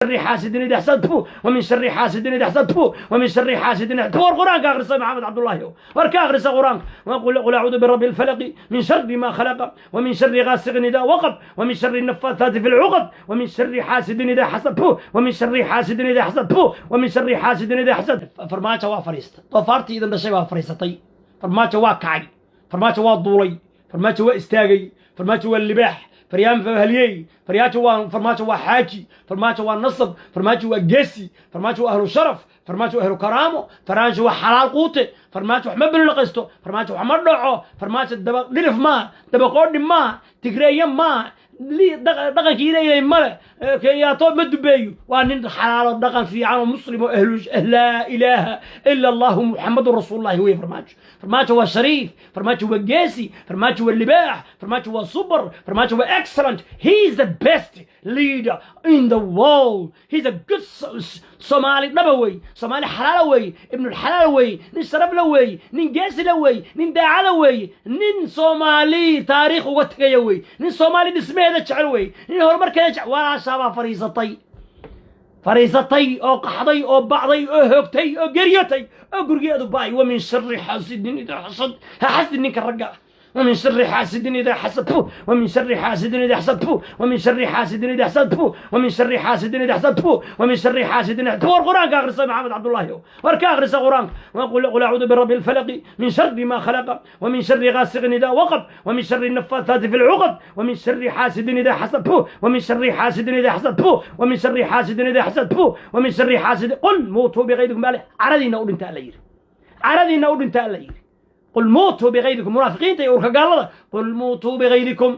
حاسد إذا حسد بو، ومن شر حاسد إذا حسد بو، ومن شر حاسد إذا. War Qur-aanka akhrisa, Maxamed Cabdullaahi. War ka akhrisa Qur-aanka. وقل قل أعوذ برب الفلق، من شر ما خلق، ومن شر غاسق إذا وقب، ومن شر النفاثات في العقد، ومن شر حاسد إذا حسد بو، ومن شر حاسد إذا حسد بو، ومن شر حاسد إذا حسد. Farmaajo waa fariista. Doofaartii idan dhashay waa fariisatay. Farmaajo waa kacay. Farmaajo waa duulay. Farmaajo waa istaagay. Farmaajo waa libaax. Faryaan halyey. Farmaajo waa, Farmaajo waa xaaji. Farmaajo waa nasab. Farmaajo waa geesi. Farmaajo waa ahlu sharaf. Farmaajo waa ahlu karaamo. Farmaajo waa xalaal quute. Farmaajo wax ma billiqaysto. Farmaajo wax ma dhaco. Farmaajo daba dhilif maa, dabaqoodhi maa, tigreeye maa, dhaqankii ilayay male, kenyaato ma dubeeyo. Waa nin xalaalo, dhaqan fiican oo muslim oo ahlu laa ilaaha ila Allahu Muxamadun rasuulullahi wey Farmaajo. Farmaajo waa shariif. Farmaajo waa geesi. Farmaajo waa libaax. Farmaajo waa super. Farmaajo waa excellent. He is the best leader in the world. He's a good Soomaali dhaba wey, Soomaali xalaala wey, ibnulxalaal wey, nin sharaf la wey, nin geesi la wey, nin daacada wey, nin Soomaali taariikh uga tegaya wey, nin Soomaali dhismaheeda jecel wey, nin horumarkeeda jecel. Walaashaabaa fariisatay, fariisatay oo qaxday oo bacday oo hoogtay oo geryotay oo gurigeedu baay. ومن شر حاسد إذا حسد. Ha xasdin ninka ragga ah. ومن شر حاسد إذا حسد بو، ومن شر حاسد إذا حسد بو، ومن شر حاسد إذا حسد بو، ومن شر حاسد إذا حسد بو، ومن شر حاسد إذا. War Qur-aanka akhrisa, Maxamed Cabdullaahi. War ka akhrisa Qur-aanka. وقل قل أعوذ برب الفلق، من شر ما خلق، ومن شر غاسق إذا وقب، ومن شر النفاثات في العقد، ومن شر حاسد إذا حسد بو، ومن شر حاسد إذا حسد بو، ومن شر حاسد إذا حسد بو، ومن شر حاسد. قل موتوا بغيظكم. Caradiina u dhinta, alla yidhi. Caradiina u dhinta, alla yidhi. قل موتوا بغيظكم. Munaafiqiinta iyo urka gaalada, قل موتوا بغيظكم.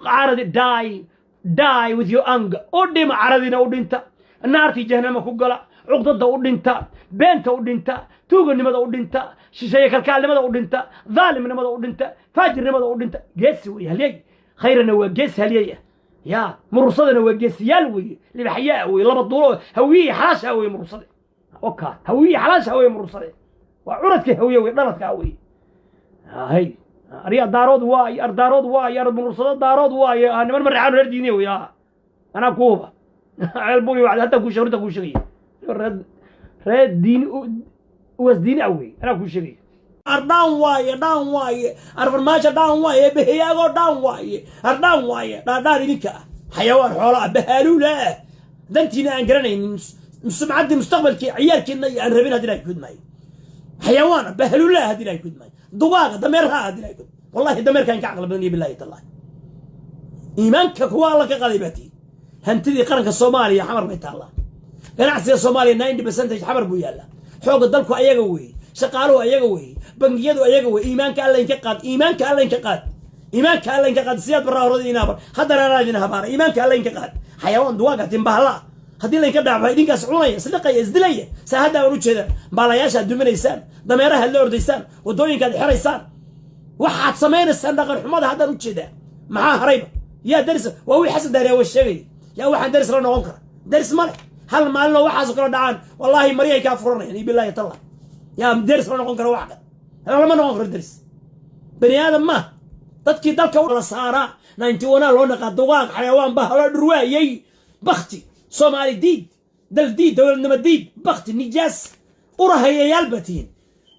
Caradi, die, die with your anger. U dhima caradiina, u dhinta. Naartii jahanama ku gala. Cuqdada u dhinta, beenta u dhinta, tuuganimada u dhinta, shisheeye kalkaalnimada u dhinta, dhaalimnimada u dhinta, faajirnimada u dhinta. Geesi wey halyey. Khayrana waa geesi halyey ah. Ya Murursadana waa geesiyaal weeye, libaxyaa weye, laba duulo. Hawiye xalaasha weye Murursade. Oka Hawiye xalaasha weye Murursade. Waa curadka Hawiye wey, dhaladka weye. Hay arya, Daarood waay, Ardaarood waay, ar Murursado Daarood waay. Niman Mareexaan reer diiniya wey. Anaa kuuba ceel buri hadda kuu sheeg, runta kuu sheegaya. Reer diini, uwas diini ah wey. Anaa kuu sheegaya. Ardhaan waaye, dhaan waaye, Arfarmaajo dhaan waaye, beheyaagoo dhaan waaye, ardhaan waaye, dhaadhaan idinka ah, xayawaan xoola ah, bahaaluula ah, dantiina aan garanaynin, sumcaddii, mustaqbalkii ciyaalkiina iyo aan rabin. Haddii Ilahay kudmaayo, xayawaan bahaluula ah, haddii Ilahay kudmaayo, dugaaga dameerha, haddii Ilahay kudmaayo, wallahi dameerkaan ka caqli badan iyo billahi tallahi. Iimaanka kuwa Alla ka qaday baa tihin. Hantidii qaranka Soomaaliya Xamar bay taallaa. Ganacsiga Soomaaliya 90% Xamar buu yaallaa. Xoogga dalku ayaga weeye, shaqaaluhu ayaga weeye, bangiyadu ayaga weeye. Iimaanka Alla inka qaad, iimaanka Alla inka qaad, iimaanka Alla inka qaad. Siyaad Barraa horada idin habar, haddana anaa idin habaara. Iimaanka Alla inka qaad. Xayawaan duwaaga timbahla haddii laynka dhaacba, idinkaas cunaya, isliqaya, isdilaya. Saa hadda aan u jeedaan, baalayaashaad duminaysaan, dameerahaad la ordaysaan, waddooyinkaad xiraysaan, waxaad samaynaysaan, dhaqan xumada haddaan u jeedaa. Maxaa harayba? Yaa daris? Waa wii Xasan Daariya wa sheegaya. Yaa waxaan daris la noqon kara? Daris ma leh. Hal maalinoo waxaasoo kala dhacaan, wallaahi maryahay kaa furanayaan iyo billahi tallah. Yaa deris la noqon kara? Wax kale lama noqon karo. Deris bani aadam ma dadkii dalka la saaraa 91 loo naqaa. Dugaag, xayawaan, bahalo, dhurwaayey, bakti, Soomaali diid, dal diid, dowladnimo diid, bakti, nijaas, urahayayaal baa tihiin,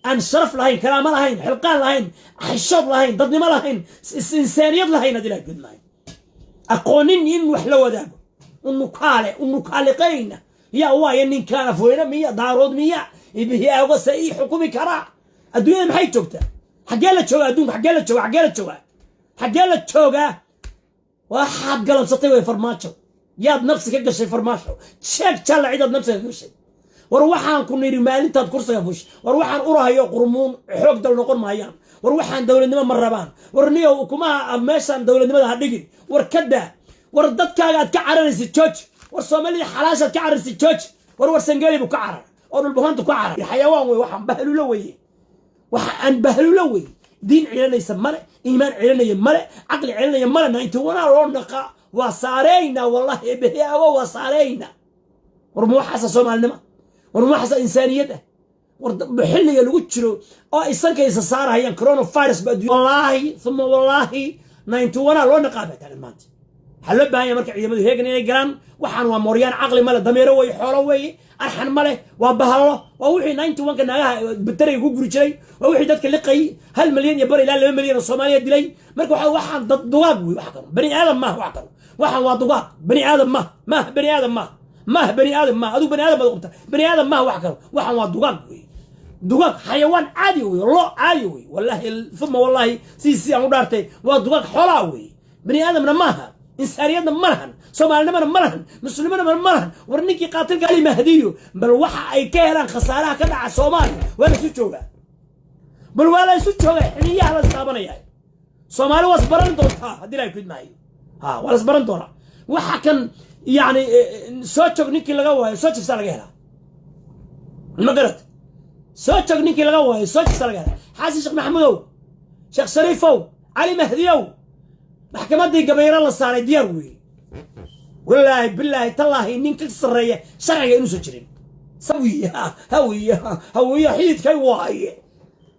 aan sharaf lahayn, karaamo lahayn, xilqaan lahayn, xishood lahayn, dadnimo lahayn, insaaniyad lahayn. Had Ilaah gudmaayo, aqoonin in wax la wadaago. Unukaale unukaaliqayna yaa waayo? Ninkaan Afweyne miya? Daarood miya? Ibihiaagose ii xukumi karaa? Adduunyada maxay joogtaa? Xaggee la joogaa adduunka? Xaggee la jooga? Xaggee la joogaa? Xaggee la joogaa? Waxaad galabsatay way, Farmaajo. Yaad nafsi ka gashay, Farmaajo? Sheeg jalla cidaad nafsi ka gashay. War waxaan ku nidhi maalintaad kursiga fush, war waxaan urahayo qurmuun xoog dal noqon maayaan. War waxaan dowladnimo ma rabaan. War niyow, ukumaha meeshaan dowladnimada ha dhigin. War ka daa. War dadkaaga aad ka cararaysid jooji. War Soomaalida xalaashaad ka cararaysid jooji. War Sangeli buu ka carar oo Dhulbahanta ku carar. Xayawaan wey waxaan, bahlulo weye, waxa aan bahlulo weye. Diin celinaysa male, iimaan celinaya male, caqli celinaya male. 91 loo dhaqaa. Waa saareyna, wallahi ebeheago, waa saareyna. War ma waxaasa soomaalinimo? War ma waxaasa insaaniyad ah? War xilliga lagu jiro oo ay sanka isa saarahayaan coronavirus ba addunya, wallaahi uma wallaahi 91 loo naqaa baa taagan maanta. Waxaa loo baahan yahay marka ciidamadu heegan inay galaan. Waxaan waa mooryaan, caqli male, dameero weeye, xoolo weeye, arxan male, waa bahalo. Waa wixii 91-ka naagaha batarayga ku guri jiray, waa wixii dadka liqay, 1.5 milyan ilaa 2 milyan oo Soomaaliya dilay. Marka waxaan dad dugaag wey. Wax kalo bani aadam maaha. Wax kalo waxaan waa dugaag, bani aadam maaha, maaha bani aadam, maaha, maaha bani aadam, maaha. Adigu bani aadam baad qabta, bani aadam maaha. Wax kalo waxaan waa dugaag wey, dugaag, xayawaan caadi wey, lo caadi wey. Wallahi uma wallahi, si aan u dhaartay, waa dugaag, xoolaa wey, bani aadamna maaha, insaaniyadna ma lahan, Soomaalinimana ma lahan, muslimanima ma lahan. War ninkii qaatilka Ali Mahdiyo, bal waxa ay ka helaan khasaaraha ka dhaca Soomaaliya waa la isu joogaa, bal waa la isu joogaa. Xiniyaha la istaabanaya. Soomaali waa isbaran doontaa haddii Ilahay ku idmaayo. Ha, waa la isbaran doonaa. Waxa kan yani soo joog ninkii laga waayo, soo jibsaa laga helaa. Ma garat? Soo joog ninkii laga waayo, soo jibsaa laga helaa. Xasan Sheekh Maxamuudow, Sheekh Shariifow, Cali Mahdiyow, maxkamaddii Gabayro la saaray diyaar weeye. Wallaahi, bilaahi, tallaahi, nin ka sarreeya sharciga inuusan jirin. Sawiya Hawiya, Hawiya xididkay waaye,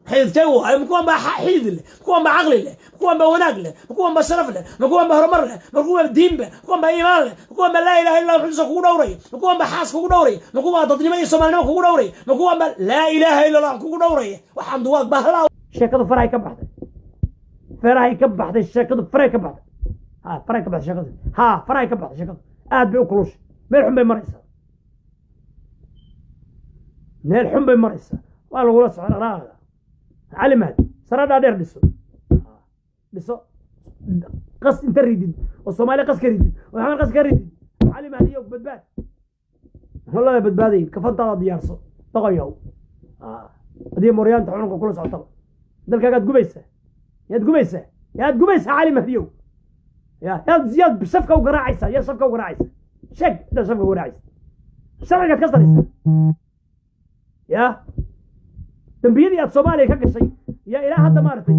xididkay waaye. Ma kuwan baa xidid leh? Ma kuwan baa caqli leh? Ma kuwan baa wanaag leh? Ma kuwan baa sharaf leh? Ma kuwan baa horumar leh? Ma kuwan baa diinba? Ma kuwan baa iimaan leh? Ma kuwan baa laa ilaha illa xuduusa kugu dhowraya? Ma kuwan baa xaas kugu dhowraya? Ma kuwan baa dadnimo iyo Soomaalinimo kugu dhowraya? Ma kuwan baa laa ilaaha illa Allah kugu dhowraya? Waxaan duwaag bahlaa. Sheekadu farahay ka baxday, farahay ka baxday sheekadu, faray ka baxday. Ha, faray ka baxday sheekadu. Ha, farahay ka baxday sheekadu. Aad bay u kulushay, meel xun bay maraysaa, meel xun bay maraysaa. Waa lagula socda dhaqdhaqaaqa. Cali Mahdi, saradhaa dheer dhiso, dhiso. Qas inta ridid oo Soomaaliya qas ka ridid oo Maxamed qas ka ridid. Cali Mahdiyow, badbaad, wallahi badbaaday. Kafantaada diyaarso, doqoyow. Haddii mooryaanta xununka kula socotaba, dalkaagaad gubaysaa, yaad gubaysaa, yaad gubaysaa. Cali Mahdiyow, ya yaad safka u garaacaysaa, yaad safka u garaacaysaa. Sheeg inaad safka u garaacaysa, sharcigaad ka saraysaa. Ya dambiyadii aad Soomaaliya ka gashay yaa ilaa hadda maaragtay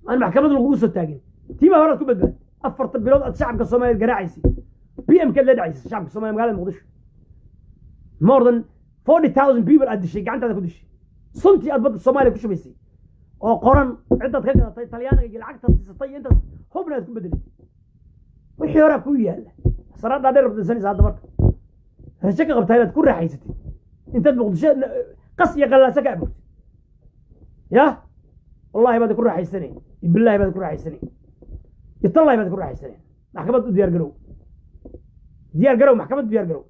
aan maxkamad lagugu soo taagin. Tiibaa horaad ku badbaad. 4 bilood aad shacabka Soomaaliyeed garaacaysay, BM kaad la dhacaysay shacabka Soomaliya magaalada Muqdisho. More than 40,000 people aad dishay, gacantaada ku dishay. Suntii aad badda Soomaaliya ku shubaysay oo qoran, cidaad ka gadatay Talyaaniga iyo lacagtaad siisatay iyo intaas hubna aad ku bedelatay, wixii horaa kuu yaalla. Saraadhaa dheer badsanaysa hadda. Marka rajo ka qabtaa inaad ku raaxaysatid intaad Muqdisho qas iyo qallaasa ka abuurtid, ya wallahi baad ku raaxaysanayn, billahi baad ku raaxaysanayn, itallahi baad ku raaxaysanayn. Maxkamad u diyaar garow, diyaar garow, maxkamad u diyaar garow.